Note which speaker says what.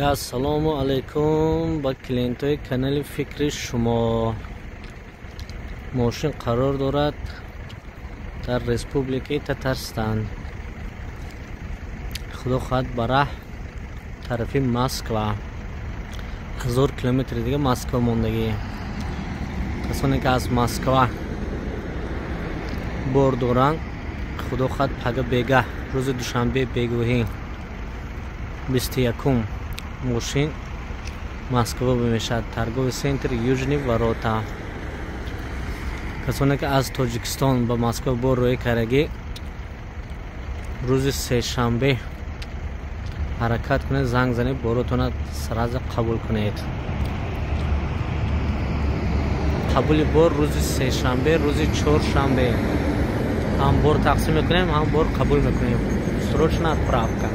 Speaker 1: Ассалому алайкум ба клиентҳои канали Фикри шумо. Мошин қарор дорад дар Республикаи Татарстан. Худо хоҳад, ба раҳ тарафи Москва. 1000 километри дига Москва мондагӣ. Касоне ки аз Москва бор доранд, худо хоҳад, пага бегаҳ, рӯзи душанбе, бегоҳӣ, 21-ум мошин Москва мешавад, торговый центр Южный ворота. Касоне ки аз Тоҷикистон ба Москва бор рӯй кардагӣ, рӯзи сешанбе ҳаракат кунед, занг занед, боротона сразу қабул кунед. Қабули бор рӯзи сешанбе, рӯзи чоршанбе ҳам бор тақсим мекунем, ҳам бор қабул мекунем. Срочная отправка.